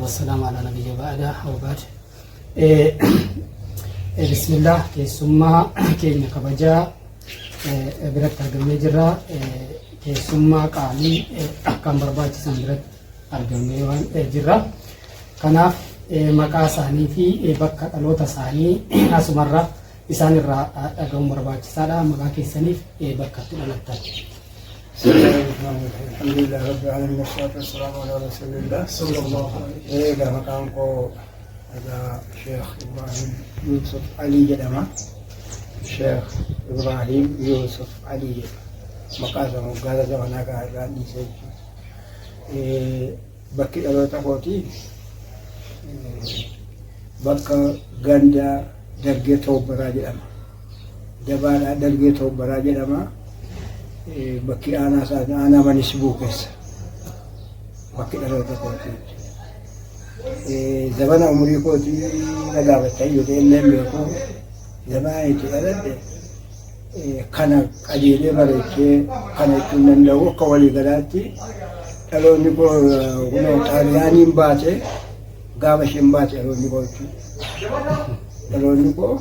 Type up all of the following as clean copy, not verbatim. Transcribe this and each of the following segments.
Wassalaamu alaa nabiyya ba'da wa ba'd. Bismillah, keessummaa keenya kabajaa biratti argamnee jirra. Keessummaa qaalii akkaan barbaachisan biratti argamnee waan jirra. Kanaaf maqaa isaanii fi bakka dhaloota isaanii asumarra isaan irraa dhaga'uun barbaachisaadha. Maqaa keessaniif bakka itti dhalattan. Alhamdulillah Rabbil Alamin, wassalatu wassalamu ala Rasulillah. Sallallahu alaihi. Egaa maqaan koo egaa Sheekh Ibrahim Yusuf Alii jedhama. Sheekh Ibrahim Yusuf Alii jedhama. Maqaa isa moggaasa zamanaa kana irraan dhiisee jechuudha. Bakki dhaloota kootii bakka ganda Dargee Toobbaraa jedhama. Dabaadhaa Dargee Toobbaraa jedhama. Bakki aanaa isaa aanaa Manisibuu keessa. Bakki dhaloota kootii. Zabana umurii kootii na gaafattan yoo ta'e illee beeku. Zabana itti dhaladhe kana qajeelee bareechee kana jechuun danda'u, akka waliigalaatti dhaloonni koo kunoo Xaaliyaaniin baate, gaafa isheen baate dhaloonni koo jechuudha. Dhaloonni koo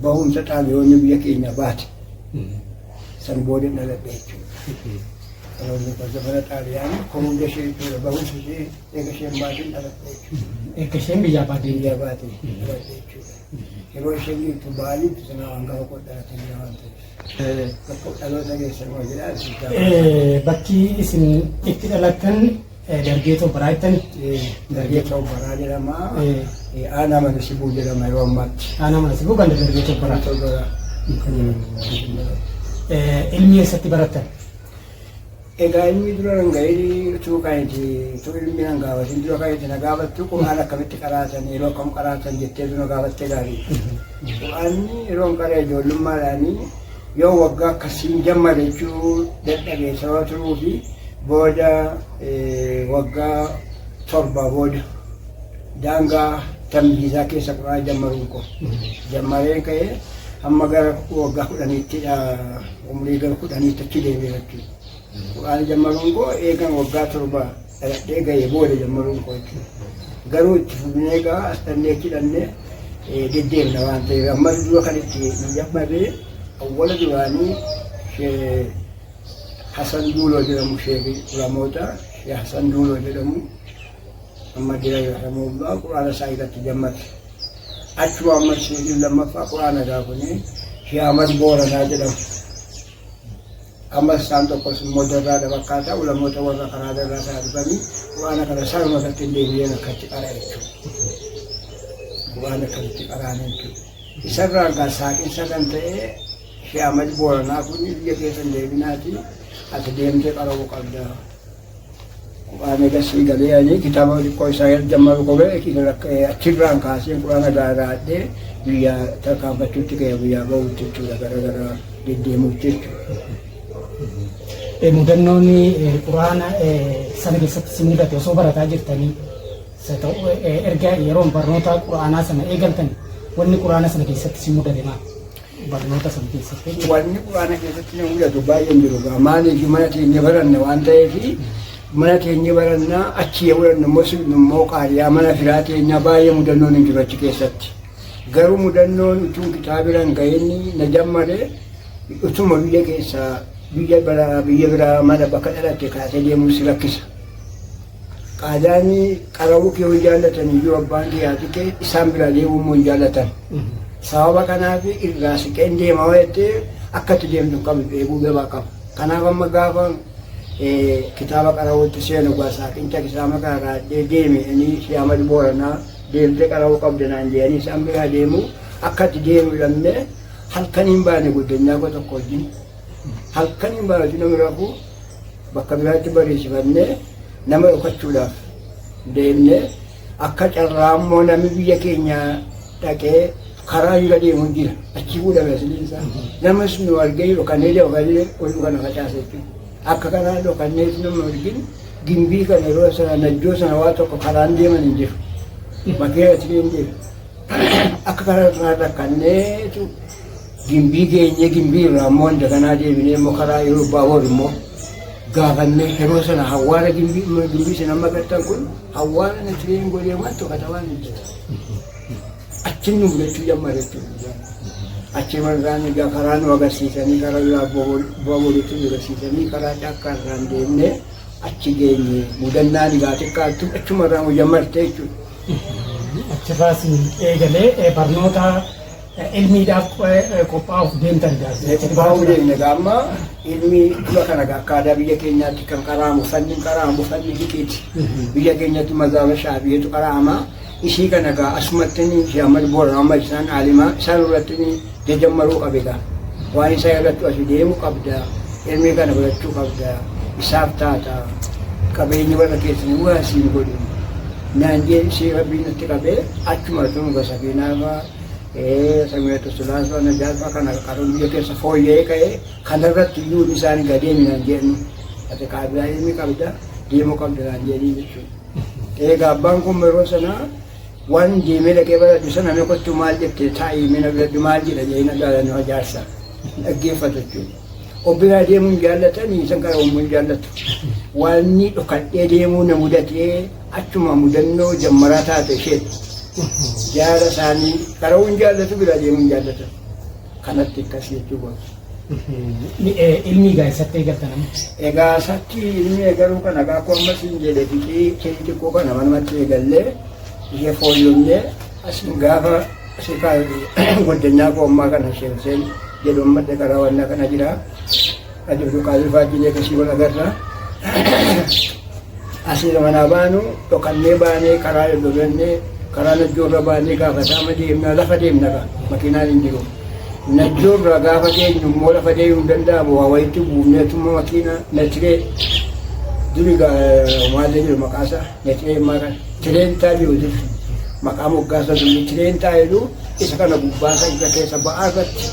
bahumsa Xaaliyoonni biyya keenya baate san booda dhaladhe jechuudha. Dhaloonni koo zamana Xaaliyaanii kuruuja ishee jechuudha, bahumsa ishee eega isheen baateen dhaladhe jechuudha. Erga isheen biyyaa baatee. Biyya baate dhaladhe jechuudha. Yeroo isheen jirtu baaliitti sana hangafa koo dhalatee jira waan ta'eef. Bakka dhaloota keessan moo jedhaa. Bakki isin itti dhalattan Dargee Toobbaraa jettani? Dargee Toobbaraa jedhama. Aanaa Mana Sibuu jedhama yeroo ammaatti. Aanaa Mana Sibuu, ganda Dargee Toobbaraa. Toobbaraa. Ilmi eessatti barattan? Egaa ilmi dura nan ga'ee utuu kan itti utuu ilmi nan gaafatin dura kan itti na gaafattu, Qur'aan akkamitti qaraatan, yeroo akkam qaraatan jettee dura gaafattee gaarii. Qur'aanni yeroo hin qara'e ijoollummaadhaanii yoo waggaa akkasiin jammare jechuu dadhabee sababa turuu fi booda waggaa 7 booda daangaa tamyiizaa keessa Qur'aana jammaruun koo. Jammareen ka'ee hamma gara waggaa 10ttidha, umurii gara 10tti achi deemee jechuudha. Qur'aana jammaruun koo eegan waggaa 7 dhaladhee ga'ee booda jammaruun koo jechuudha. Garuu itti fufnee egaa as dhannee achi dhannee deddeemna waan ta'eef, amma dura kan itti nu jammaree awwala duraanii Shee Hasan Duuloo jedhamu, sheekii ulamoota Shee Hasan Duuloo jedhamu, amma jira rahimahullah, Qur'aana isaa irratti jammate. Achuma amma sheekiin lammaffaa Qur'aana gaafanii Shee Ahmad Booranaa jedhamu. Ammas isaan tokkos immoo darraadha fakkaata, ulamoota warra karaa darraa sana dhufanii Qur'aana kana isaanuma irratti hin deebi'een akkatti qara jechuudha. Qur'aana akkasitti qaraan jechuudha. Isarraa egaa saaqinsa kan ta'e Shee Ahmad Booranaa kun biyya keessa hin deebinaati ati deemtee qara'uu qabda. Qur'aana egaa sii galee ani kitaaba xiqqoo isaa jammaru kophee achirraan kaasee Qur'aana gaaraadhee biyya tarkaanfachuutti ka'e, biyyaa bahuutti jechuudha, gara gara deddeemuutti jechuudha. Mudannoon Qur'aana sana keessatti si mudate osoo barataa jirtanii isa ta'u, erga yeroon barnoota Qur'aanaa sana eegaltan, wanni Qur'aana sana keessatti si mudate maal? Barnoota sana keessatti jechuudha. Wanni Qur'aana keessatti na mudatu baay'een jiru gaa, maaliif mana keenya baranna waan ta'eef, mana keenya barannaa achi yoo barannu immoo sirni immoo qaariyaa mana firaa keenyaa baay'ee mudannoon hin jiru achi keessatti. Garuu mudannoon utuu kitaaba bira hin gahin na jammare, utuma biyya keessaa biyya biraa biyya biraa mana bakka dhalatte kaasee deemuun si rakkisa. Qaadaanii qara'uu kee yoo jaallatan iyyuu abbaan kee haati kee isaan biraa deemuu immoo hin jaallatan. Sababa kanaaf irraa siqeen deema yoo jettee akka itti deemtu hin qabdu, dheebuu gabaa qaba. Kanaaf amma gaafa kitaaba qara'uutti seenu gaa saaqincha kitaaba kana raadhee deeme, inni Shee Ahmad Booranaa deemtee qara'uu qabda naan jedhanii isaan biraa deemu akka itti deemu dhabnee halkaniin baane goddanyaa koo tokko wajjin. Halkaniin baane wajjin namni rafuu bakka biraatti bariisifannee nama dhokachuudhaaf deemnee, akka carraa immoo namni biyya keenya dhaqee karaa jala deemu jira, achi fuudhame asiliin isaa. Namas nu argee dhokannee dhokannee oduu kana facaase jechuudha. Akka kanaa dhokannee nama argin gimbii kana yeroo sana najjoo sana waa tokko karaan deeman hin jiru. Makeera hin jiru. Akka karaa sana rakkanneetu gimbii geenyee, gimbii irraa immoo indaganaa deebinee immoo karaa yeroo baaboor immoo Gaafannee yeroo sana hawwaara gimbii isin amma agartan kun hawwaara na tireen godhee waan tokko waan hin jiru. Achiin nu mudachuu jammare jechuudha. Achi marraan egaa karaa nu agarsiisanii karaa biraa bu'aa boriitti nu agarsiisanii karaa caakkaa irraan deemnee achi geenye mudannaan egaa xiqqaattu achumarraa nu jammartee jechuudha. Achirraas eegalee barnoota ilmiidhaaf qophaa'uuf deemtan. Qophaa'uu deemne egaa amma ilmi dura kana egaa akka aadaa biyya keenyaatti kan qaraamu fanni qaraamu fanni fiqiiti. Biyya keenyatti mazaaba shaafi'iitu qaraama. Ishii kana egaa asumatti ni ishee amma boora amma isaan aalimaa isaan irratti ni jajammaruu qabe egaa. Waan isaa irratti asii deemu qabda. Ilmi kana barachuu qabda. Isaaf taata. Qabeenyi warra keessanii waa siin godhu. Naan jee ishee rabbiin natti qabee achuma tun gosa keenyaa Sami'atu Sulaasoo Najaasfaa kana qaruun biyya keessa fooyya'ee ka'ee kanarratti iyyuu isaan gadeemi naan jedhu. Ati kaabiyaa ilmi qabda deemuu qabda naan jedhanii jechuudha. Egaa abbaan kun yeroo sana waan deemee dhaqee baradhu sana mee kottu maal jettee taa'ii mina biratti maal jedha jedhee na gaalannu ajaarsa dhaggeeffatu jechuudha. Obbiraa deemuun jaallatanii isan qara uumuun jaallatu. Waan dhokadhee deemuu na mudatee achuma mudannoo jammaraa taate isheetti. Jaara isaanii qara'uun jaallatu biraa deemuun jaallatan. Kanatti akkas jechuu gooti. Ilmi egaa eessatti eegaltan amma? Egaa isatti ilmi eegaluu kana egaa akkuma ammas hin jedhe fiqii ishee xiqqoo kana manumatti eegallee ishee fooyyomnee asiin gaafa sikaa goddanyaa koo ammaa kana ishee Hussein jedhu ammallee karaa wannaa kana jira. Ajabdu qaalii faajjilee kasii wal agarra. Asii manaa baanu dhokannee baanee karaa dodolannee karaa najjoorra baanee gaafataama deemna lafa deemna gaa makiinaan hin jiru. Najjoorra gaafa geenyu immoo lafa deemuu hin danda'amu waa wayitti buufneetuma makiina natiree duri maal jedhu maqaasaa natiree ammaa kana tireen taa jiru duri maqaa moggaasa duri tireen taa jedhu isa kana gubbaasa isa keessa ba'aa irratti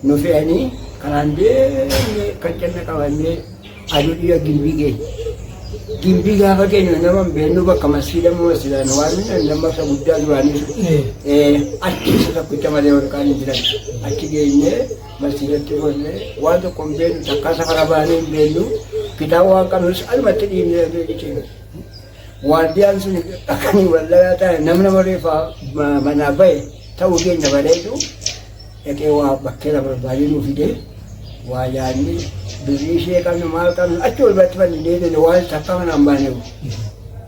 nu fe'anii kanaan deemnee kan canna qabannee aduu dhiya gimbii geenye. Gimbii gaafa geenyu nama hin beeknu bakka masjiida masjiidaan waan nama isa guddaa duraanii sun. Achi isa tokkicha malee warqaan hin jiran. Achi geenyee masjiidatti gorree waan tokko hin beeknu takkaa safara baanee hin beeknu kitaaba waan qabnus alumatti dhiibnee jechuudha. Waardiyaan sun akkanii wallaalaa ta'e namni nama reefaa manaa bahe ta'uu keenya bareedu dhaqee waa bakkee lafa barbaadee nuu fidee waa yaadni birrii ishee qabnu maal qabnu achi ol baatti fannee deemne waan takka manaan baaneewu.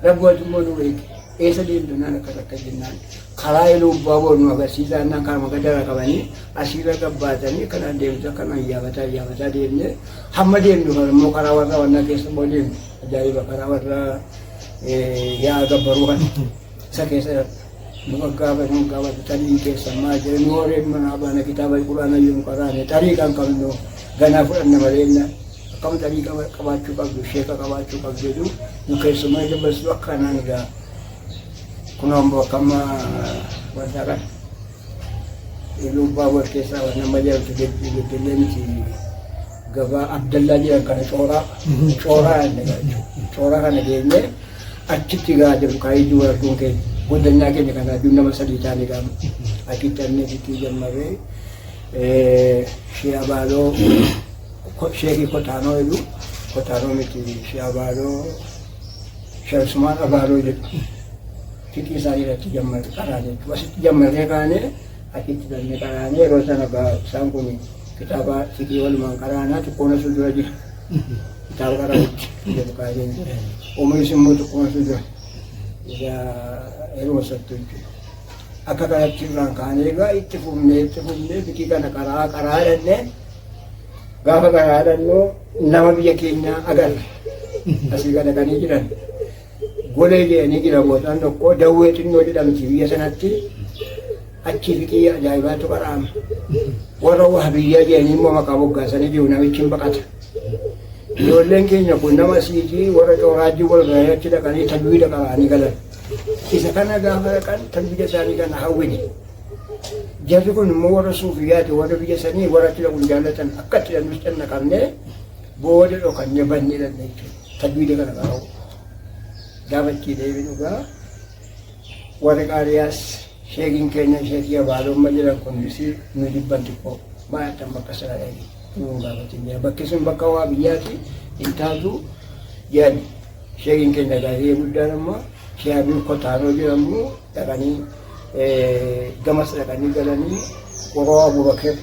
Rabbi wanti immoo nu beeke eessa deemtu naan akkas akkas jennaan karaa iluu baaboo nu agarsiisaa naan karama gadara qabanii asiirra gabbaatanii kanaan deemtu akkanaan yaabataa yaabataa deemne hamma deemnu kan immoo karaa warra wannaa keessa immoo deemnu ajaa'iba karaa warra yaa gabbaruu kana isa keessa nu gaggaafatu nu gaafatu tarii keessa maal jedhe nu horeen manaa baana kitaaba quraana iyyuu nu qaraane tarii kan qabnu ganaa fudhanna malee akkam tarii qabaachuu qabdu sheeka qabaachuu qabdu jedhu nu keessumaa dabarsu akkanaan egaa kunoo ammoo akkama wanta kana lubbaa wal keessaa waan nama jedhamtu beddellee miti gabaa Abdallaa jedhan kana cooraa cooraa cooraa kana geenyee achitti gaa jiru kaayyuu warquun keenya goddanyaa keenya kanaa jiru nama sadii taane gaafa achitti annee fitii jammarree shee abaaloo sheekii kotaanoo jedhu kotaanoo miti shee abaaloo shamsumaan abaaloo jedhu fiqii isaanii irratti jammarre qaraa jechuudha asitti jammarree kaanee achitti dannee qaraanee yeroo sana gaa isaan kun kitaaba fiqii walumaan qaraanaa xiqqoon asuu dura jira. Kitaaba qaraanutti jedhu kaayeen umriis immoo xiqqoon asuu dura. Isa yeroo sattu jechuudha. Akka kanatti irraan kaanee egaa itti fufnee fiqii kana qaraa qaraa dhannee gaafa qaraa dhannoo nama biyya keenyaa agarre asii gad dhaqanii jiran. Golee jedhanii jira bootaan tokko dawwee xinnoo jedhamti biyya sanatti achi fiqii ajaa'ibaatu qaraama. Warra wahabiyyaa jedhanii immoo maqaa moggaasanii jiru namichi hin baqata. Ijoolleen keenya kun nama siitii warra cooraajii wal gahanii achi dhaqanii tajwiida qaraanii galan. Isa kana gaafa dhaqan tajwiida isaanii kana hawwine. Jarri kun immoo warra suufiyyaati warra biyya sanii warra achi dhaquun jaallatan akka itti dhannus canna qabnee booda dhokannee bannee dhanne jechuudha. Tajwiida kana qara'u. Gaafa achii deebinu egaa warri qaariyaas sheekiin keenya sheekii abaalumma jedhan kunis nu jibban xiqqoo maal bakka sana dhaqe nu gaafatin jira. Bakki sun bakka waa biyyaati. Hin taatu jedhan. Sheekiin keenya gaazexee guddaan amma Sheehabiin Kotaanoo jedhamu dhaqanii gamas dhaqanii galanii qoroo Abubakar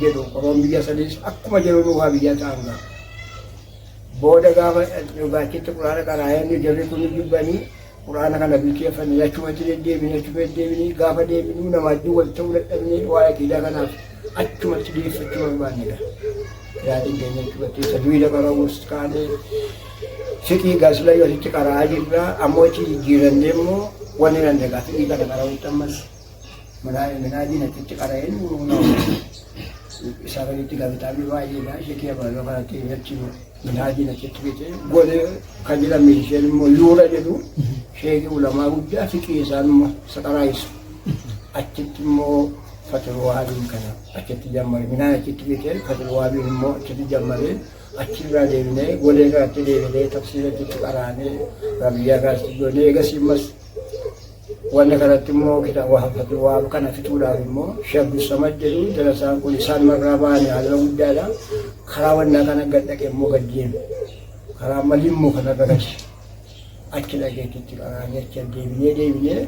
jedhu qoroon biyya saniis akkuma jiru nuufaa biyya ta'an gaa. Booda gaafa dhugaachitti quraana qaraa'anii jarri kun jibbanii quraana kana bilcheeffannee achumatti deddeebine achuma deddeebine gaafa deebinu nama wajjin wal ta'uu dadhabne waa'ee aqiidaa kanaaf achumatti dhiyeeffachuu barbaanne gaa. Qiraatiin keenya achumatti tajwiida qara'uus kaanee fiqii gaasila yoo asitti qara'aa jirra ammoo achi jijjiirannee immoo wanni nan dagaa fiqii kana qara'uutti ammas minaajiin achitti qara'een isaa gaditti gaazexaabii baay'eedha sheekii abaloo kanatti achi minaajiin achitti bitee golee kan jedhame isheen immoo yuura jedhu sheekii ulamaa guddaa fiqii isaan immoo isa qaraa'isu achitti immoo fatilwaabiin kana achitti jammare minaan achitti bitee fatilwaabiin immoo achitti jammare achirraa deebinee golee kanatti deebinee tafsiira achitti qaraanee rabiyyaa kanatti goonee eegasii ammas wanna kanatti immoo kitaaba fatilwaab kana fixuudhaaf immoo Sheekh Abdussamad jedhu darasaan kun isaan marraa ba'anii haala guddaadha. Karaa wannaa kana gad dhaqe immoo gad deeme. Karaa malimmoo kanarra gadi. Achi dhaqeetti qaraanee achi deebinee deebinee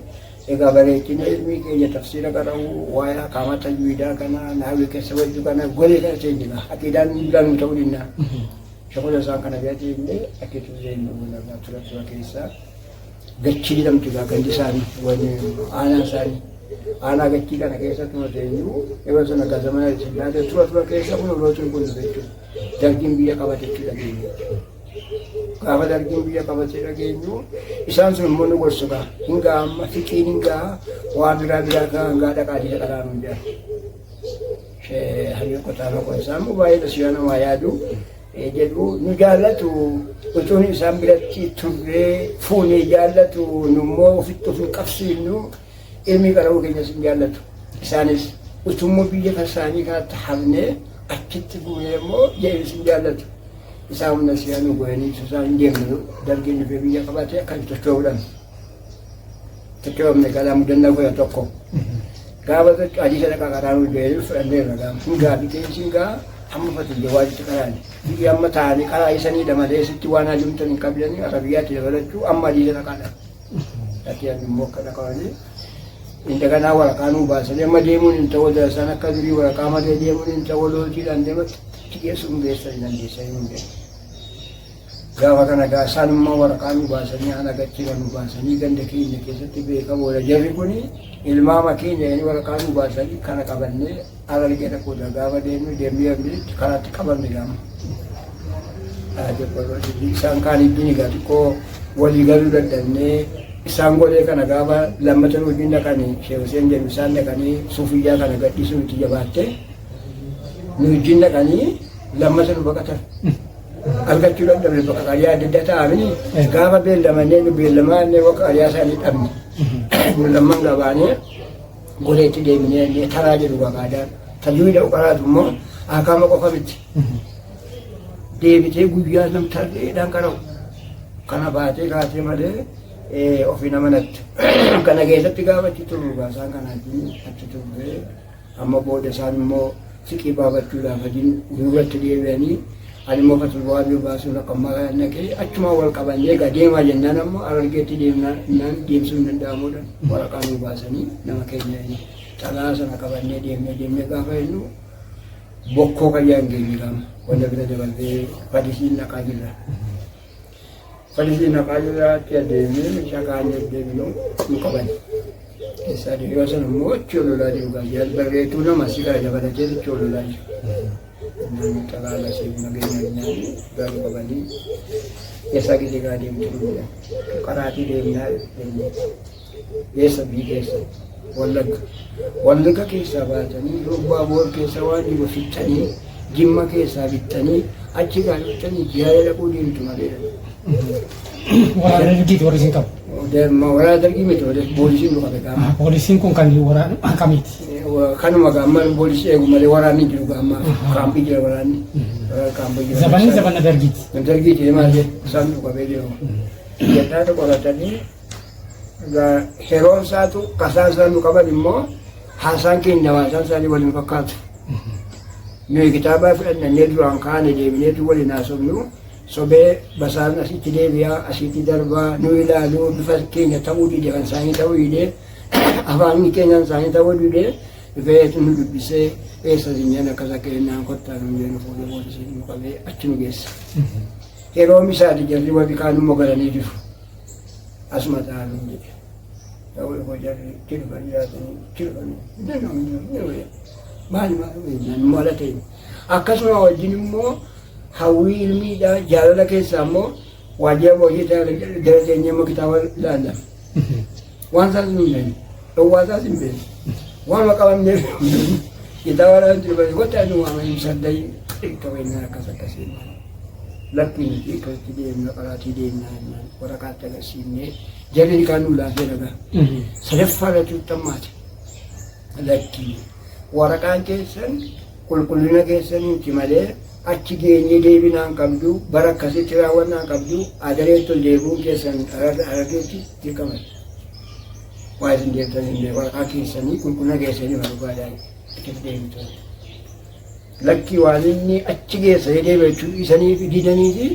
egaa bareechinee ilmi keenya tafsiira qara'uu waa'ee akaama tajwiidaa kana naawwi keessa wajju kana golee kana teenyina. Aqiidaan biraa nu ta'uu dinna. Shakola isaan kana bira teenyee achitti teenyu tura tura keessaa. Gachii jedhamti egaa gandi isaanii wanni aanaa isaanii aanaa gachii kana keessa tuma teenyu yeroo sana egaa zamana sillaasee tura tura keessa kun lootiin kun dhufe jechuudha. Dargiin biyya qabate jechuudha dhageenyu. Gaafa dargiin biyya qabate dhageenyu isaan sun immoo nu gorsu gaa hin gaa amma fiqiin hin gaa waan biraa biraa gaa hangaa dhaqaa diida qaraa nuun jedhan. Hayyuu qotaa maqoo isaa immoo baay'ee dhasiyyaa namaa yaadu. Jedhu nu jaallatu utuun isaan biratti turree fuunee jaallatu nummoo ofitti of hin qabsiifnu ilmi qara'uu keenyas hin jaallatu. Isaanis utummoo biyya isaanii kanatti hafnee achitti fuunee immoo jedhis hin jaallatu. Isaan humna siyaa nu godhanii isaan hin deemnu dargiin dhufee biyya qabatee akkas socho'uudhaan. Socho'amne galaa mudannaa gosa tokko. Gaafa socho'u adii sana qaqaraa nu deemu fudhanneerra gaafa. Hin gaafi keessi hin gaa hamma fatul jawaaditti qaraani. Biyyi amma taa'anii qaraa isaniidha malee sitti waan hajumtan hin qabdanii arabiyyaatti dabalachuu amma adii sana qara. Ati ani immoo akka dhaqanii indaganaa waraqaa nuu baasanii amma deemuun hin ta'u darasaan akka durii waraqaa malee deemuun hin ta'u lootiidhaan deematti geessuun geessan hin dandeessanii hin deemu. Gaafa kana egaa isaan immoo waraqaa nu baasanii haala gachiira nu baasanii ganda keenya keessatti beekamoodha. Jarri kun ilmaama keenya jedhanii waraqaa nu baasanii kana qabannee Harargee dhaquudha. Gaafa deemnu deemnee deemnee karaatti qabamne gaafa. Isaan kaan ittiin egaa xiqqoo walii galuu dadhabnee isaan golee kana gaafa lammata wajjin dhaqanii Sheekh Hussein jedhu isaan dhaqanii suufiyyaa kana gadhiisuu itti jabaatte nu wajjin dhaqanii lammata nu baqatan. Argachuu dadhabne bakka qariyaa adda addaa taa'amini gaafa beellamannee nu beellamaannee bakka qariyaa isaanii dhabne. Nu lamman gabaanee goleetti deebinee illee taraa jedhu gabaadhaan. Tajwiida uqaraatu immoo akaama qofa miti. Deebitee guyyaa nam tarreedhaan qara'u. Kana baatee kaatee malee ofii nama nattu. Kana keessatti gaafa achi turru gaasaan kana achi turree amma booda isaan immoo fiqii baafachuudhaaf adiin duubatti deebi'anii ani immoo fatul waabii baasuun akka ammaa kana naqee achumaan wal qabannee egaa deemaa jennaan ammoo Harargeetti deemnaan deemsuu hin danda'amuudha waraqaa nuu baasanii nama keenya inni xalaa sana qabannee deemnee deemnee gaafa jennu bokkoo qayyaa hin geenye gaafa wanta bira daballee fadisiin naqaa jirra. Fadisiin naqaa jirra achi adeemnee meeshaa kaa'annee deemnu nu qaban. Keessaa yeroo sana immoo achi ol lolaa jiru gaazexaa barreettuu nama si kana dabalatee achi ol lolaa jiru. Namni xalaa lasee nageenya nyaanni garuu qabanii eessaa gisee gaa deemtu nu jedhan. Qaraatii deemnaa jennee. Eessa biyyi keessa? Wallagga. Wallagga keessaa baatanii Robbaa Boor keessa waan jiru fixxanii Jimma keessaa fixxanii achi gaa dhuftanii jihaada dhaquu deemtu malee. Waraana dargiiti warri isin qabu. Waraana dargii miti poolisiin nu qabe qaama. Poolisiin kun kan waraana kamiiti? Kanuma gaamma poolisii eegu malee waraanni jiru gaamma kaampii jira waraanni. Kaampii jira. Zabanni zabana dargiiti. Dargiiti maal isaan nu qabee jiru. Jedhaatu qoratanii yeroon isaatu kasaan isaan nu qaban immoo haasaan keenya haasaan isaanii waliin fakkaatu. Nuyi kitaaba fudhannee duraan kaane deebineetu waliin haasofnu. Sobee basaan asitti deebi'aa, asitti darbaa, nu ilaaluu, bifa keenya ta'uu dide, kan isaanii ta'uu dide, afaan keenya isaanii ta'uu dide, dhufee nu dubbisee, eessa isin jedhan, akkas akka jennaan, kottaa nu jedhu, fuudhee poolisii nu qabee achi nu geesse. Yeroo misaati jarri warri kaan immoo galanii jiru. Asuma taa'anii jedhe. Ta'uu dhufoo jarri itti dhufanii jiraatanii itti dhufanii maali maali jennaan immoo ala ta'e. Akkasuma wajjin immoo hawwii ilmiidha, jaalala keessaa immoo waajjira hojii jala teenyee immoo kitaaba ilaalla. Waan isaas hin beeknu. Dhowwaa isaas hin beeknu. Waan qabamneef kitaaba ilaalaa jiru kottaa nu waamanii saddayi xiqqaa akkas akkasii. Lakki nuti akkasitti deemna, qaraatii deemna jennaan waraqaatti agarsiifnee jarri kaan nu laafee ragaa. Sadaffaa irratti hammaate. Lakki, waraqaan keessan qulqullina keessaniiti malee achi geenyee deebinaan qabdu, bara akkasitti raawwannaan qabdu, adareetti ol deebi'uun keessan Harargeetti dirqama. Waa isin deemtan hin beeku, waraqaa keessanii qulqullina keessanii barbaadaa achitti deebitu. Lakki, waan inni achi geessa deebi'achuu dhiisanii fi didanii fi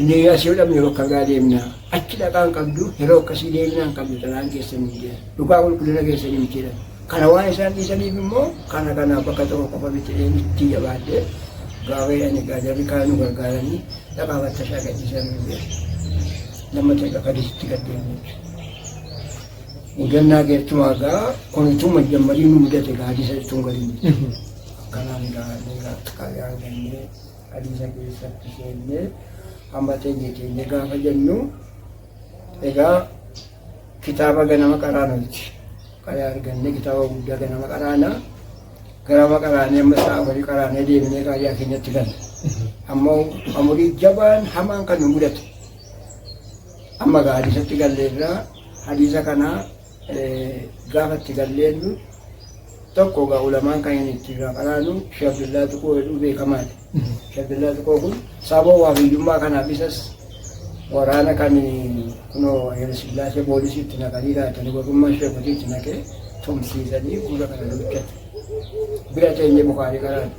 inni asii yoo dhabne bakka biraa deemna. Achi dhaqaan qabdu, yeroo akkasii deebinaan qabdu, xalaan keessanii hin dhugaa qulqullina keessanii miti jedhan. Kana waan isaan dhiisaniif immoo kana kanaaf bakka tokko qofa miti itti jabaadde gaafa jedhan, egaa jarri kaan nu gargaaranii dhaqaa battashaa gadhiisan nu jedhu. Nama ta'e qadiisitti gad deemne jechuudha. Mudannaa keessumaa gaa kun majammarii nu mudate gaa hadiisa jechuun galiin jechuudha. Akkanaan gaa qayaa jennee hadiisa keessatti seennee hamma teenye teenye gaafa jennu, egaa kitaaba ganama qaraana miti. Qayaa arganne, kitaaba guddaa ganama qaraana. Ganama qaraanee amma sa'a 4 qaraanee deemnee qaayyaa keenyatti galle. Ammoo amurii jabaan hamaan kan nu mudate. Amma gaa hadiisatti galleerraa, hadiisa kana gaafa itti galleennu tokko gaa ulamaan kan inni itti irraa qaraanu Sheekh Abdullaa Tuqoo jedhu beekamaadha. Sheekh Abdullaa Tuqoo kun sababa waa hiyyummaa kanaaf isas waraana kan kunoo Hayila Sillaasee poolisii itti naqanii raatanii warrummaa sheekotii itti naqee tumsiisanii gurra kana duuchate. Bira teenyee Bukaarii qaraan.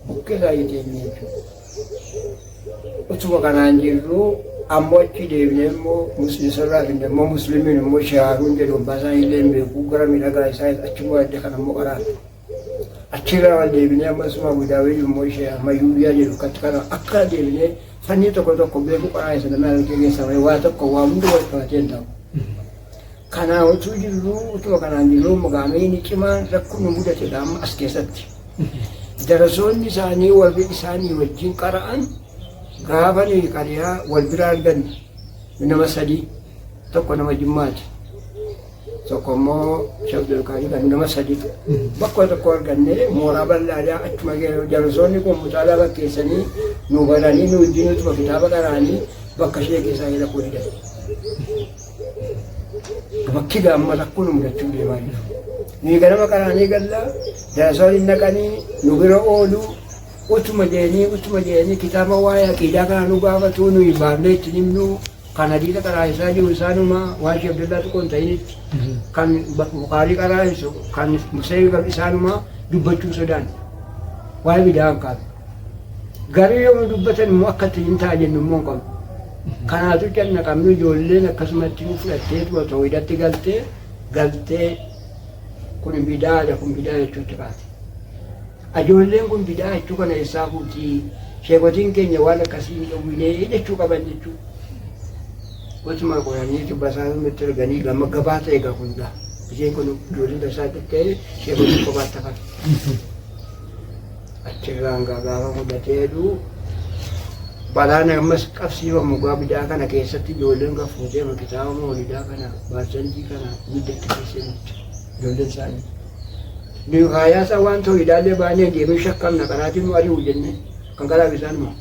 Bukkee isaa teenyee jechuudha. Utuma kanaan jirru ammoo achi deebinee immoo musliisarraa finne immoo muslimiin immoo shaaruun jedhu, abbaa isaa illee hin beeku, gara miidhagaa isaa achimmoo adda kana immoo qaraan. Achirraa wal deebinee ammasuma Abudaawii immoo ishee ammayyuubiyaa jedhu akkatti kana akka deebinee fannii tokko tokko beeku qaraa isa nama argee keessaa bahee waa tokko waa hundi wal qabatee hin ta'u. Kanaa utuu jirru, utuma kanaan jirru, magaamiin cimaan rakkoon nu mudate amma as keessatti. Darasoonni isaanii warri isaanii wajjin qara'an gaafa nuyi qariyaa wal bira arganne nama sadii, tokko nama Jimmaati, tokko immoo Shabdulkaarii, kan nama sadii bakka tokko arganne, mooraa bal'aadhaa achuma darasoonni kun mutaalaa bakkeessanii nu baranii nu wajjin utuma kitaaba qara'anii bakka ishee keessaa dhaquu didan. Bakki gaamma rakkoon nu mudachuu deemaa jiru. Nuyi ganama qaraanii galla, darasoonni naqanii nu bira oolu, utuma jedhanii kitaaba waa'ee aqiidaa kana nu gaafatu, nuyi baafnee ittiin himnu, kan hadiisa qaraa'isaa jiru isaanuma, waan Sheekh Abdullaa Tuqoo hin ta'initti kan Bukaarii qaraa'isu, kan Musee isaanuma dubbachuu sodaan waa'ee bidaa hin kaafne. Garuu yoo nu dubbatan immoo akka ittiin hin ta'a jennu immoo hin qabnu. Kanaatu canna qabnu, ijoolleen akkasumatti nu fudhattee tooyidatti galtee galtee kun bidaadha, kun bidaa jechuutti kaate. Ijoolleen kun bidaa jechuu kana eessaa fuutii, sheekotiin keenya waan akkasii hin dhowwinee jechuu qaban jechuu. Utuma qoranii dubbasaa nutti arganii gama gabaa ta'e egaa kun gaa. Isheen kun ijoolleen tasaa xiqqee sheekotiin kophaatti hafan. Achirraan gaa gaafa mudatee jedhu balaan ammas qabsiifamu gaa bidaa kana keessatti ijoolleen gaa fuutee kitaaba moolidaa kana baarsantii kana ibiddatti keessee nutti ijoolleen isaanii. Nuyi kaayaa isaa waan ta'u ilaallee baanee deemee shakkamna, karaatiin nu ari'u jenne kan karaa isaanuma.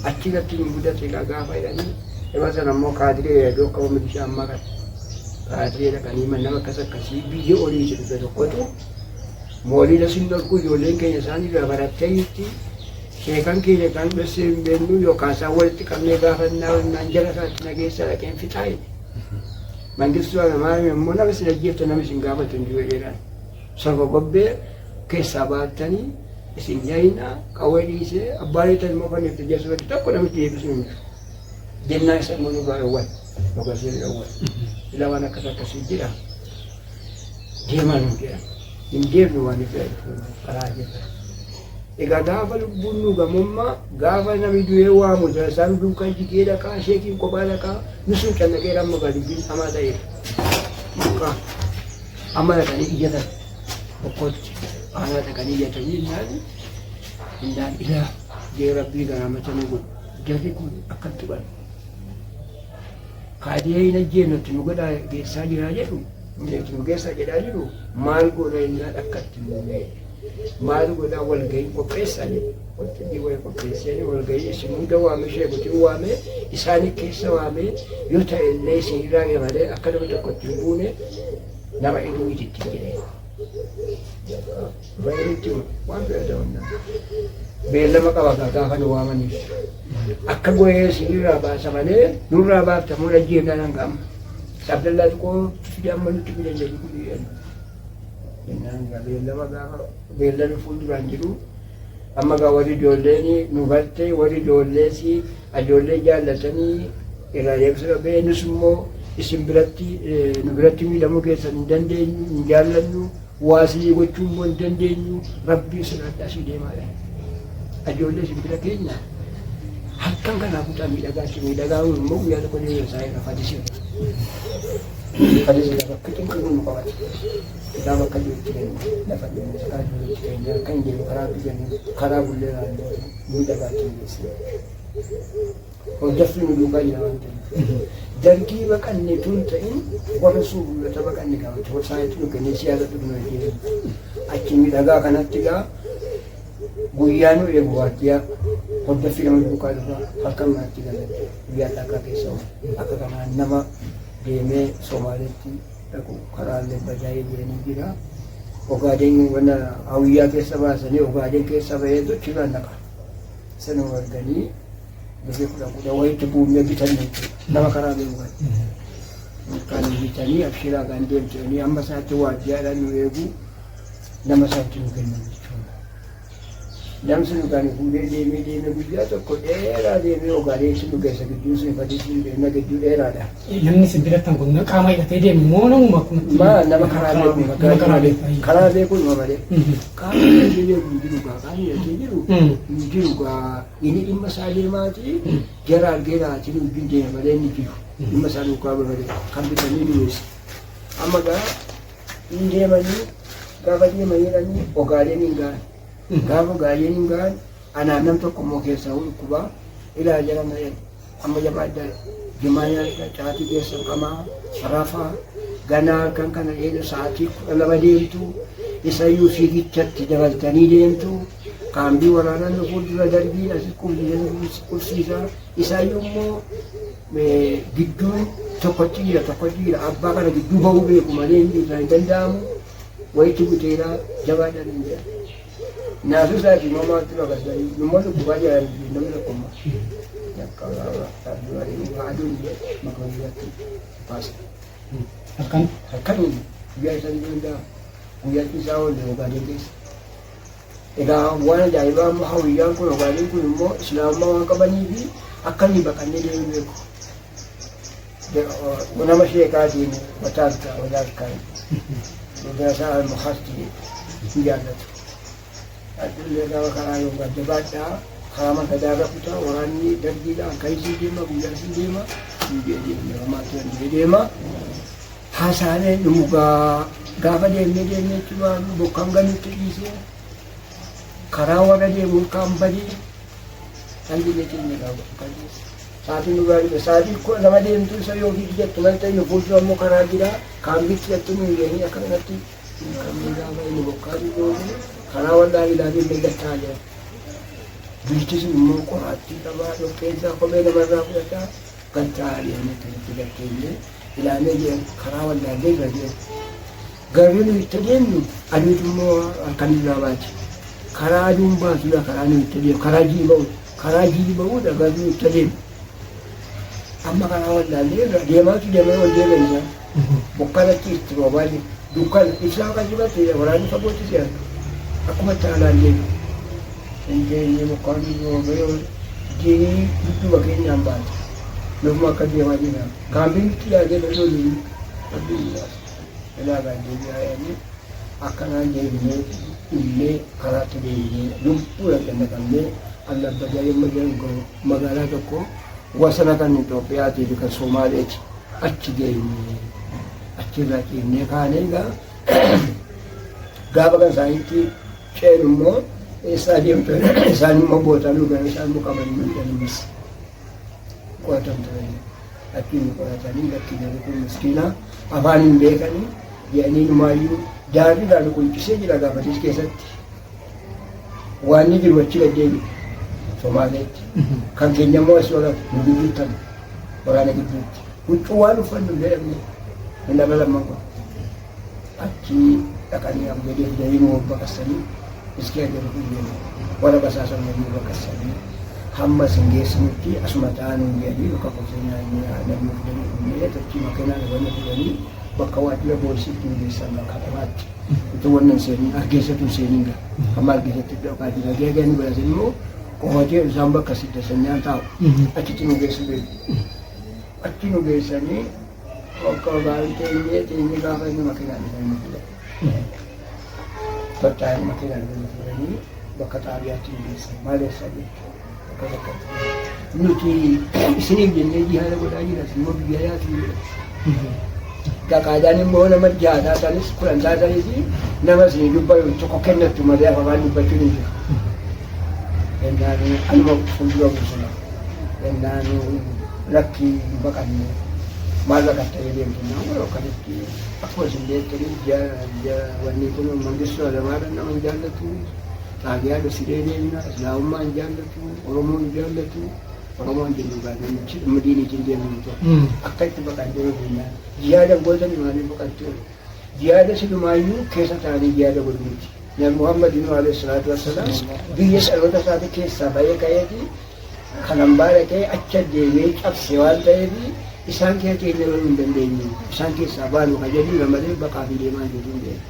Achi irratti nu mudate gaa gaafa jedhanii, yeroo sana immoo kaadiree iddoo akka milishaa ammaa kana. Kaadiree dhaqanii nama akkas akkasii biyya olii jedhu tokkotu mooliida sin dhorku, ijoolleen keenya isaan irraa barattee jirti. Sheekan keenya kan dhossee hin beeknu yookaan isaan walitti qabnee gaafannaa wannaan jara isaatti nageessa dhaqeen fixaa jedhe. Mangistuu Hayilamaariyaam immoo nama isin ajjeefte nama isin gaafatu hin jiru jedheeraan. Sorba gobbee keessaa baattanii Isin yaayinaa qawwee dhiisee abbaan itti immoo kan itti jeessu tokko namitti deebisuu hin jiru. Jennaan isa immoo nurraa dhowwan. Dhugasee dhowwan. Ila waan akkas akkasii jira. Deemaa nu jedhan. Hin deemnu waan itti karaa jirra. Egaa gaafa lubbuun nu gamummaa gaafa namni du'ee waamu isaan duukaa jigee dhaqaa sheekiin kophaa dhaqaa nu sun cannaqee amma gaa dubbiin hamaa ta'eera. Duukaa amma dhaqanii iyyatan tokkotti aanaa dhaqanii iyyatanii innaan innaan ilaa jee rabbii garaamata nu godhu jarri kun akkatti godhan. Kaadiyee hin ajjeennutti nu godhaa geessaa jiraa jedhu nu geessaa jedhaa jiru maal godha innaan akkatti nu maal godhaa walgahii qopheessaa jedhu. Waltajjii wayii qopheessanii walgahii isin hunda waamee sheekotiin waamee isaanii keessa waamee yoo ta'e illee isin irraa malee akka nama tokkotti hin buune nama iduu itti jedhee. Baay'eetti waan fayyadamannaa. Beellama qaba gaafa nu waamaniif. Akka go'ee isinirraa baasa malee nurraa baaftamoo dhajjeefnaan hanga amma. Abdallaa xiqqoo fide amma nutti fidan jedhu kun jedhan. Jennaan beellama gaafa beellama fuulduraan jiru amma gaa warri ijoolleen nu barte warri ijoollees ijoollee jaallatanii irraa deebisuu dhabee nus immoo isin biratti nu biratti miidhamuu keessan hin dandeenyu hin jaallannu waasii gochuu immoo hin dandeenyu rabbii sodaadhaa asii deemaadha. Ijoollee isin bira keenya halkan kanaa kutaa miidhagaatti miidhagaa immoo guyyaa tokko deemee isaa irra fadisee fadisee bakka cinqii nu qabate. Kitaaba akka jirutti keenya lafa deemee karaa jirutti keenya akka hin deemu karaa biyya karaa bullee naannoo miidhagaatti nu geesse. Hordoffii nu duukaa jira waan ta'eef. Dargii baqanne tun ta'in warra suufullota baqanne gaafate horsaanitti nu kennee siyaasa nu hojjetan. Achi miidhagaa kanatti gaa guyyaa nu eegu waardiyyaa hordoffii nama duukaa dhufa halkan manatti galatti guyyaa dhagaa keessa oolu. Akka kanaan nama deemee Somaaleetti dhaqu karaalee bajaayee jedhanii jira. Ogaadeen wana hawiyyaa keessa baasanii Ogaadeen keessa ba'eetu achirraan dhaqa. Sanuma arganii birrii kudha kudha wayitti buufnee bitan jechuudha. Nama karaa deemu kan. Kan bitanii abshiraa kan deemtanii amma isaatti waardiyyaadhaan nu eegu nama isaatti nu kennan jechuudha. Namni sun kan fuudhee deemee deemee guyyaa tokko dheeraa deemee Ogaadeen sun nu geessa gidduun sun fadii sun gidduu dheeraadha. Namni isin birattan kun qaama hidhatee deemu moo namuma akkumatti? Ma nama karaa beeku Nama karaa beeku. Karaa beeku nama malee. Qaama hidhatee deemu hin jiru gaa qaamni hidhatee jiru hin jiru gaa inni dhimma isaa deemaati jara argeeraati nu wajjin deema malee inni jiru dhimma isaa duukaa bu'e malee kan bitanii du'es. Amma gaa hin deemanii gaafa deemanii jedhanii Ogaadeen hin ga'an. Gaafa Ogaadeen hin ga'an anaan nam tokko immoo keessaa dhukkubaa ilaa jara malee amma jabaadhaa jimaa nyaadhaa caatii keessa qamaa rafaa ganaa halkan kana eega sa'aatii 12 deemtu isayyuu fiigichatti dabaltanii deemtu kaambii waraanaa nu fuuldura darbiin asi qubsiisa isayyuu immoo gidduun tokkotti jira tokkotti jira abbaa kana gidduu ba'uu beeku malee hin jiru hin danda'amu wayitti buteera jabaadhaan hin jedhan. Naasuu isaatii immoo maaltu babal'anii immoo dhukkubaa jiran namni tokko immoo aduun maqaa guyyaatti baasa. Halkan Halkan guyyaa isaa ni danda'a. Guyyaatti isaa oolle Ogaadeen keessa. Egaa waan ajaa'ibaa immoo hawiyyaan kun Ogaadeen kun immoo islaamummaa waan qabanii fi akka inni baqannee deemu beeku. Nama sheekaatiin wataarka wataarka madrasaa al-Mukhasti hin jaallatu. Adullee gaafa karaa yookaan jabaadhaa karaa magadaa irra kutaa waraanni dargiidhaan halkan isin deema guyyaa isin deema hin deema maaltu hin deema. Haasaalee dhumugaa gaafa deemnee deemnee cimaan bokkaan galuutti dhiisee karaa warra deemu kaan badee dhalli keenya gaafa kan dhiise. Sa'aatiin dhugaa dhufe sa'aatii 12 deemtu isa yoo fiigi jettu malee ta'e nu fuuldura immoo karaa jira kaambiitti jettu nu hin akka kanatti hin gaafa inni bokkaa jiru karaa wal'aa ilaalee mil'achaa jira. Biyyi sun immoo qoraattii qabaa dhoqqeensaa kophee namarraa fudhataa galchaa deemee akkasitti galcheenyee ilaalee jira karaa wallaallee irra jira. Garri nu itti deemnu aduutu immoo halkan irraa baati. Karaa aduun baatudha karaa nu itti deemu karaa jii ba'u karaa jii ba'udha garri nu itti deemu. Amma karaa wallaallee irra deemaatu deemee ol deeman isaan. Bokkaan achi itti roobaa jiru. Dukkana ibsaa kan jibatti waraanni fagootti si arga. Akkuma itti alaan deemu. Hin geenye mukaan roobee diinii dudduuba keenyaan baate. Nufuma akka deemaa jira. Kaambiin nutti dhiyaatee loluu rabbiin nu baase. Ilaa deebi'aa jedhanii akkanaan deebinee dhumnee karaatti deebinee lubbuu dhaqannaqannee Allabbadaa yommuu jedhamu magaalaa tokko wasana kan Itoophiyaatii fi kan Somaaleeti achi geenye. Achirraa ciifnee kaanee egaa gaafa kan isaaniitti ceenu immoo eessaa deemtu isaan immoo bootaa nu gara isaan nu qabanii nu hidhaniis qo'atan turanii achi nu qo'atanii lakki jarri kun miskiina afaan hin beekanii jedhanii numaayyuu daarri irraa nu qunchisee jira gaafatis keessatti waan ni jiru achi gad deebi'e Somaaleetti kan keenya immoo asii ol nu gidduutti hafe waraana gidduutti huccuu waan uffannu illee dhabne nu nama lamman kun achi dhaqanii abgadee fidanii nu baqassanii iskee jedhu kun deemu warra basaasan nu baqassanii hamma isin geessinutti asuma ta'aa nuun jedhanii bakka qofee nyaannee fidanii dhumnee tochii makiinaa wanna fidanii bakka waajjira poolisiitti nu geessan bakka katamaatti utuu wanna hin seeniin Hargeessatu hin seeniin gaa hamma Hargeessatti dhaqaa jira geegee nu birasin immoo qofatee isaan bakka siddasanyaan taa'u achitti nu geessu beeku achi nu geessanii bakka gaarii teenyee teenyee gaafa inni makiinaan dhufanii nu fidan. Tottaa'anii makiinaan dhufanii nu fidanii bakka xaabiyaatti nu geessan. Maal eessaa jirtu? Bakka takkatti. Nuti isiniif jennee jihaada godhaa jira isin immoo biyya yaatu jedha. Gaqaadaan immoo nama jaha taatanis 10 taatanis nama isinii dubbatu tokko kennattu malee afaan dubbachuun hin jiru. Jennaan anuma fuuldura buusuna. Jennaan lakki hin baqanne maal baqattanii deemtu naan godhu akkasitti akkuma isin beektanii wanni kun Mangistuu Hayilamaariyaam nama hin jaallatu xaabiyaa dhossinee deemna islaamummaa hin jaallatu Oromoo hin jaallatu Oromoo hin jennu gaafii madiiniitiin deemnu tokko akka itti baqannee deemna jihaada gootanii maaliif baqattu jihaada silumaayyuu keessa ta'anii jihaada godhu miti. Nabi Muhammad alayhi salaatu wassalaam biyya dhaloota isaatii keessaa bahee ka'eeti kan hambaa dhaqee acha deemee cabse waan ta'eef isaan keessa keenya loluu hin dandeenyu. Isaan keessaa baanu kan jedhu malee baqaa fi deemaa jiru hin beeku.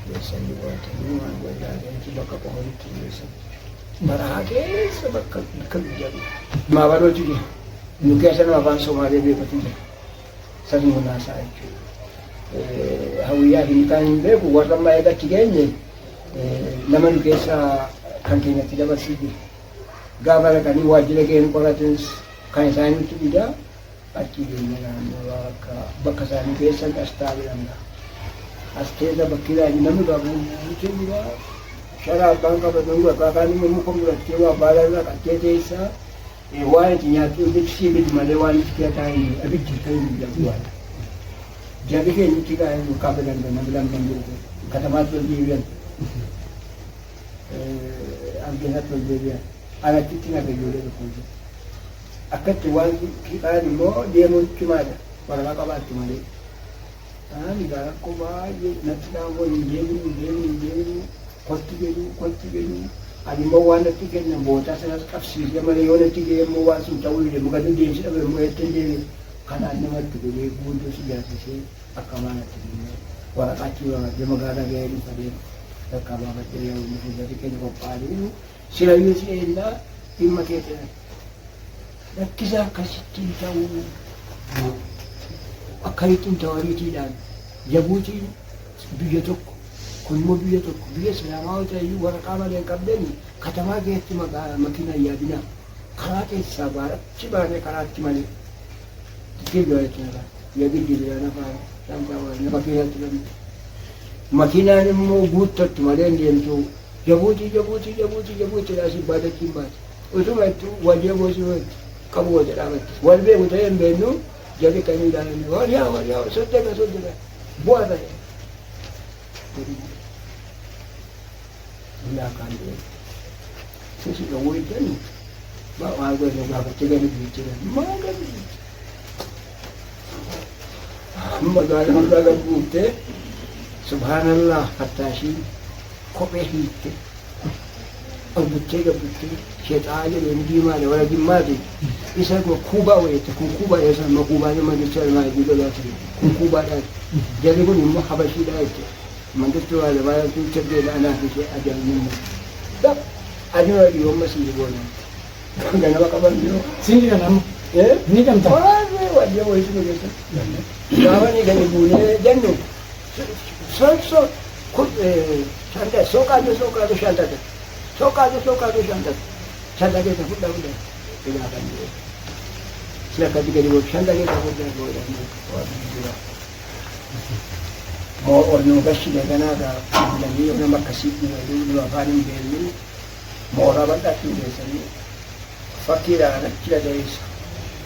Geessanii qoratanii waan godhaanii bakka qofaatti geessan. Barahaa keessa bakka bakka guddaa. Maabalootu jira. Nu keessa nama afaan Somaalee beekutu jira. Sanyii naasaa jechuudha. Hawwiyyaa fi kaan hin beeku warra ammaa eega achi geenye nama nu keessa kan keenyatti dabarsii jira. Gaafa dhaqanii waajjira keenya qoratanis kan isaaniitu fidaa achi geenye naannoo akka bakka isaanii keessa asxaa jedhamna. As keessa bakki ilaalu namni qabu guutuu jira. Sharaa abbaan qabatan akaakaan immoo muka murattee waa baala irraa qattee teessaa. Waan itti nyaattu ibiddi sii fidi malee waan itti keetaa hin abiddi kan hin jedhamu waan. Jarri keenyatti kan kabajan namni lamman jiru katamaatti ol deebi'an. Argeessatti ol deebi'an. Alachitti naga ijoollee tokko jiru. Akkatti waan kaan immoo deemuun cimaadha. Waraqaa qabaattu malee. Ani gaa rakkoo baay'ee natti dhaamuu hin deemnu hin deemnu hin deemnu kottu jedhu kottu jedhu ani immoo waan natti kennan bootaa sanas qabsiisee malee yoo natti ga'e immoo waan sun ta'uu dide muka deemsi dhabe immoo eetti hin deebi'e kanaan namatti godhee guutuu si jaarsisee akka maa natti kennee waraqaa achi baafadhee magaalaa ga'ee dhufa deemu bakka baafadhee yeroo inni fuuldurri keenya qophaa'anii silayyuu si eennaa dhimma keetti Lakkisaa akkasitti hin ta'u. Akkamitti hin ta'u ariitiidhaan. Jabuutiin biyya tokko kun immoo biyya tokko biyya islaamaa yoo ta'e iyyuu waraqaa malee hin qabdani katamaa keessatti makiinaa hin yaabinaa. Karaa keessaa baarachi baanee karaatti malee. Geejjiba jechuudha. Yaa geejjiba nafa shaantaa nama keessatti namni. Makiinaan immoo guuttattu malee hin deemtu. Jabuutii Jabuutii Jabuutii Jabuutii asii baate achiin baate. Utuma ittuu wajjin goosuu qabu wajja dhaabatti. Wal beeku ta'ee hin beeknu jarri kan ilaalan waliyaa waliyaa soddoma soddoma bu'aa ta'e. Guyyaa kaan deemu. Sisi dhowwuu hin maal godhe gaafattee gadi buuchee maal gadi buuchee. Magaalaa hundaa gad buuftee subhaanallah fattaashii kophee hiitte. Ol buttee gad buttee sheexaa jedheen diimaadha warra jimmaati. Isa kun kuubaa wayiitti kun kuubaa jedhan amma kuubaa nama jecha ilmaa hedduu godhaa ture. Kun kuubaadha. Jarri kun immoo habashiidha jette. Mangistuu Hayilamaariyaamtu chaggeedha anaa fi ishee ajaa'ibni. Adii adii amma sii goona. Ganama qaban jiru. Siin jedhan amma. Ni hidhamta. Baay'ee waajjira wayii suma keessa. Gaafa ni gadi buunee jennu so kun shanta soqaatu soqaatu shanta soqaatu soqaatu shanta shanta keessa fudhaa fudhaa ilaa kan jiru. Si akkatti gadi bu'u shanta keessa fudhaa fudhaa. Moo ol nu gashine ganaa gaa bulanii nama akkasii nu afaan hin beeknu mooraa bal'aatti nu geessanii fakkiidhaan achi dhaga'eessa.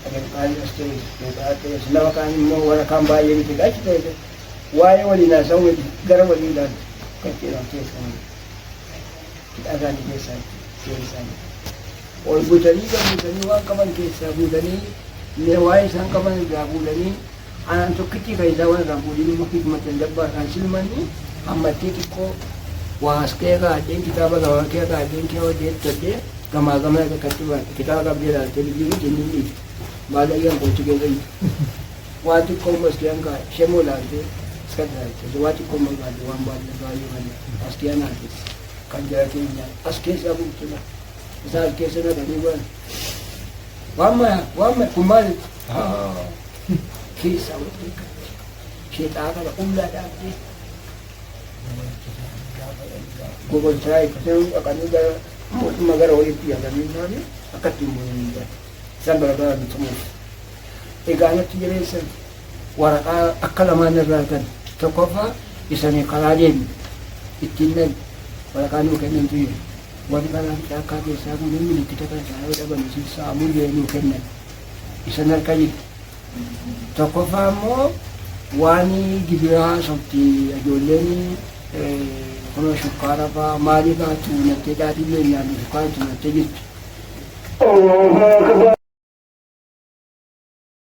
Agarqaan as ta'es, mukaa ta'es, nama kaan immoo warra kaan baay'ee miti achi ta'es waa'ee waliin haasa'uu miti gara walii ilaalu kan jedhamu keessa malee. Hidhaa isaanii keessaa keessaa. Ol butanii gad butanii waan qaban keessaa fuudhanii mee waa'ee isaan qaban irraa fuudhanii anaan tokkichi kan isaa waan irraa fuudhanii immoo hikmatan dabbaa isaan silmanni hammattee xiqqoo waas kee kaa'adheen kitaaba gamaa kee kaa'adheen kee hojii tolchee gamaa gama akkatti baate kitaaba qabdee ilaaltee biyyi miti inni dhiifte baalayyaan koochi keessa jiru. Waa xiqqoo maskiyaan kaa'e shemoo ilaaltee iska ilaalte waa xiqqoo magaalli waan baay'ee baay'ee malee maskiyaan haalte kan jara keenya as keessaa buutula isaa as keessa naqanii waan waan maya waan maya kun maali keessaa walitti sheexaa kana qullaa dhaabdee gobolchaa eeggatee dhaqanii gara mootummaa gara walitti yaadanii maali akka ittiin bu'anii isaan gara bitumuuf. Egaa natti jabeessan waraqaa akka lamaan irraa kan tokkoffaa isanii karaa deemu ittiin nan waraqaa nuu kennantu jiru. Warri karaa caakkaa keessaa kun milikkita kan isaa yoo dhaban isin saamuu jee nuu kennan. Isan harka jiru. Tokkoffaa immoo waan gibiraa sobti ijoolleen kunoo shukkaara fa'aa maalii fa'aa tuunattee daadhii illee nyaannu shukkaara tuunattee jirti.